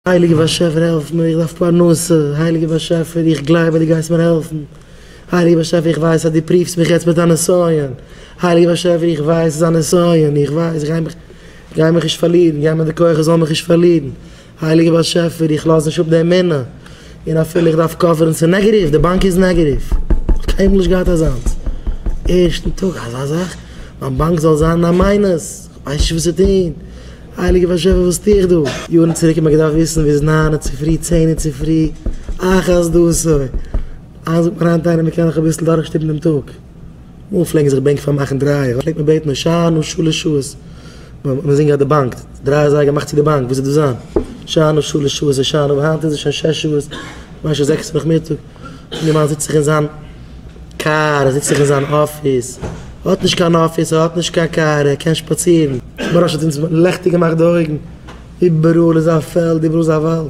הייליגער באשעפער העלף מיר, איך דארף פרנסה, הייליגער באשעפער איך גלייב אז דו גייסט מיר העלפן, הייליגער באשעפער איך ווייס אז דו פריווסט מיך יעצט מיט א נסיון, הייליגער באשעפער איך ווייס ס'איז א נסיון, איך ווייס איך גיי מיך גיי מיך נישט פארלירן, גיב מיר די כח איך זאל מיך נישט פארלירן, הייליגער באשעפער איך לאז נישט אפ די אמונה, און אפילו איך דארף cover ן ס'איז negative, די באנק איז negative, איך האב קיינמאל נישט געהאט אזאנס, ערשטן טאג אזא זאך, מיין באנק זאל זיין אין א minus, איך ווייס נישט וואס צו טון. הייליגער באשעפער וואס טו איך דא? יארן צוריק האט מען געדארפט וויסן ווי איז ניין צופרי צען צופרי אחת דתו. איינס זאגט מיר היינט איינער מען קען נאך אביסל דורכשטופן דעם טאג. אמאל פלעגן זיך בענק פארמאכן דריי פלעגט מען בעטן הושענא שלש שעות. מען זינגט די באנק דריי אזייגער מאכט צו די באנק וואס איז דא זיין? הושענא שלש שעות הושענא היינט איז עס שוין שש שעות כ'מיין שוין זעקס נאכמיטאג. אינגערמאן זיצט זיך אין זיין קאר, ער זיצט זיך אין זיין אפיס, ער האט נישט קיין אפיס, ער האט נישט קיין קאר, ער קען שפאצירן. מוהרא"ש האט אונז לעכטיג געמאכט די אויגן, איבעראל איז א פעלד, איבעראל איז א וואלד.